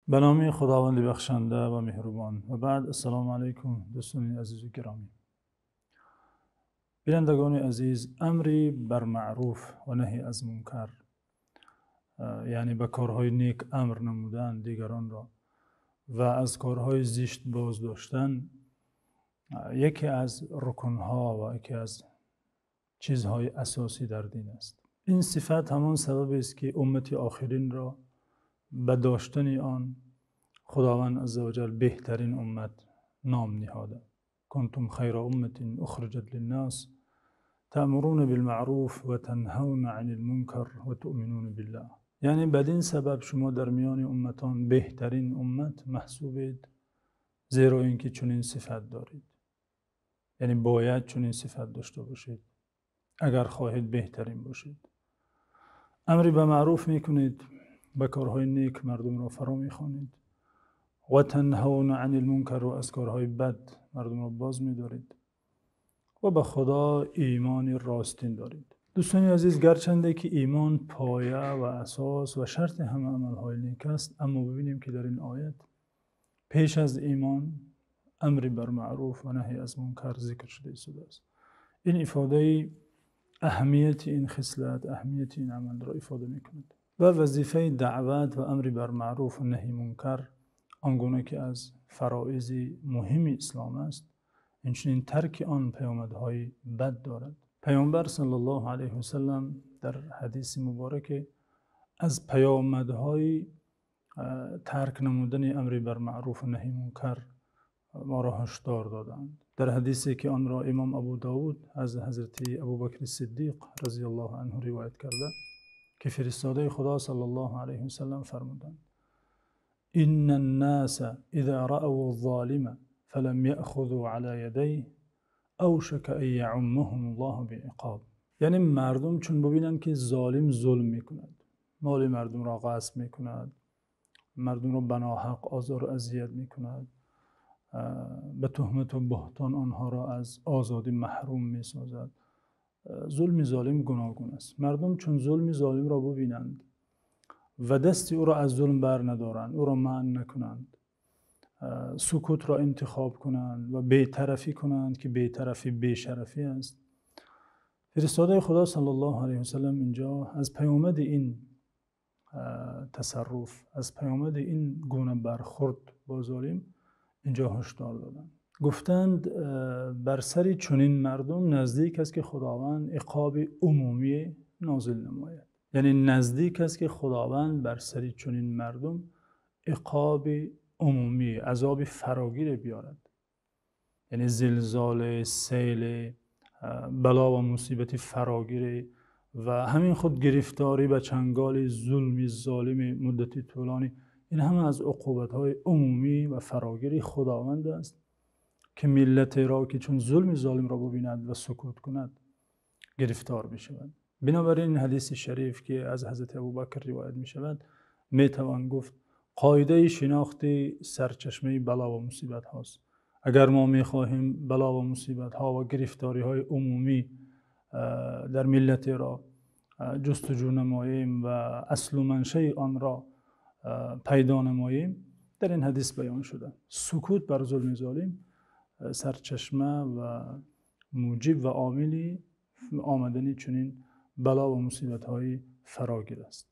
Ба номи Худованди бахшанда ва меҳрубон. Ва баъд, ассалому алайкум, дӯстони азиз ва гиромӣ. Бинандагони азиз, амр бар маъруф ва наҳй аз мункар, яъне ба корҳои нек амр намудан дигаронро ва аз корҳои зишт боздоштан, яке аз рукнҳо ва яке аз чизҳои асосӣ дар дин аст. Ин сифат ҳамон сабаб аст, ки уммати охиринро ба доштани он Худованди азза ва ҷалл беҳтарин уммат ном ниҳодааст. Кунтум хайра умматин ухриҷат линнос таъмуруна билмаъруфи ва танҳавна анил мункар ва туъминуна биллаҳ. Яъне бад-ин сабаб шумо дар миёни умматон беҳтарин уммат маҳсубед, зеро инки чунин сифат доред. Яъне бояд чунин сифат дошта бошед, агар хоҳед беҳтарин бошед. Амр ба маъруф мекунед, ба корҳои нек мардумро фаро мехонед, ва танҳавна анил мункар, ва аз корҳои бад мардумро боз медоред ва ба Худо имони ростин доред. Дӯстони азиз, гарчанде ки имон поя ва асос ва шарти ҳамаи аъмоли нек аст, аммо бубинем, ки дар ин оят пеш аз имон амр бар маъруф ва наҳй аз мункар зикр шудааст. Ин ифодаи аҳамияти ин хислат, аҳамияти ин амалро ифода мекунад ва вазифаи даъват ва амр бар маъруф ва наҳйи мункар он гуна ки аз фароизи муҳимми ислом аст, инчунин тарки он паёмадҳои бад дорад. Паёмбар саллаллоҳу алайҳи васаллам дар ҳадиси муборак аз паёмадҳои тарк намудани амр бар маъруф ва наҳйи мункар моро ҳушдор додаанд. Дар ҳадисе ки онро имом Абӯдовуд аз ҳазрати Абӯбакри Сиддиқ разияллоҳу анҳу ривоят кардааст, ки фиристодаи Худо саллаллоҳу алайҳи васаллам фармуданд: Иннан-носа изо раавуз-золима фалам яъхузу ало ядайҳи авшака ан яъуммаҳумуллоҳу бииқоб. Яъне мардум чун бибинанд, ки золим зулм мекунад, моли мардумро ғасб мекунад, мардумро ба ноҳақ озор ва озият мекунад, ба туҳмат ва буҳтон онҳоро аз озодӣ маҳрум месозад. Зулми золим гуногун аст. Мардум чун зулми золимро бибинанд ва дасти ӯро аз зулм бар надоранд, ӯро манъ накунанд, сукутро интихоб кунанд ва бетарафӣ кунанд, ки бетарафӣ бешарафӣ аст. Фиристодаи Худо саллаллоҳу алайҳи васаллам инҷо аз паёмади ин тасарруф, аз паёмади ин гуна бархӯрд бо золим инҷо ҳушдор доданд. Гуфтанд, бар сари чунин мардум наздик аст, ки Худованд иқоби умумӣ нозил намояд. Яъне наздик аст, ки Худованд бар сари чунин мардум иқоби умумӣ, азоби фарогир биёрад. Яъне зилзола, сел, бало ва мусибати фарогир ва ҳамин худ гирифторӣ ба чанголи зулми золим муддати тӯлонӣ, ин ҳама аз уқубатҳои умумӣ ва фарогири Худованд аст, ки миллатеро ки чун зулми золимро бибинад ва сукут кунад гирифтор мешавад. Бинобар ин ҳадиси шариф, ки аз ҳазрати Абӯбакр ривоят мешавад, метавон гуфт қоидаи шинохти сарчашмаи бало ва мусибатҳост. Агар мо мехоҳем бало ва мусибатҳо ва гирифториҳои умумӣ дар миллатеро ҷустуҷӯ намоем ва асл ва маншаи онро пайдо намоем, дар ин ҳадис баён шуда. Сукут бар зулми золим сарчашма ва мӯҷиб ва омили омадани чунин бало ва мусибатҳои фарогир аст.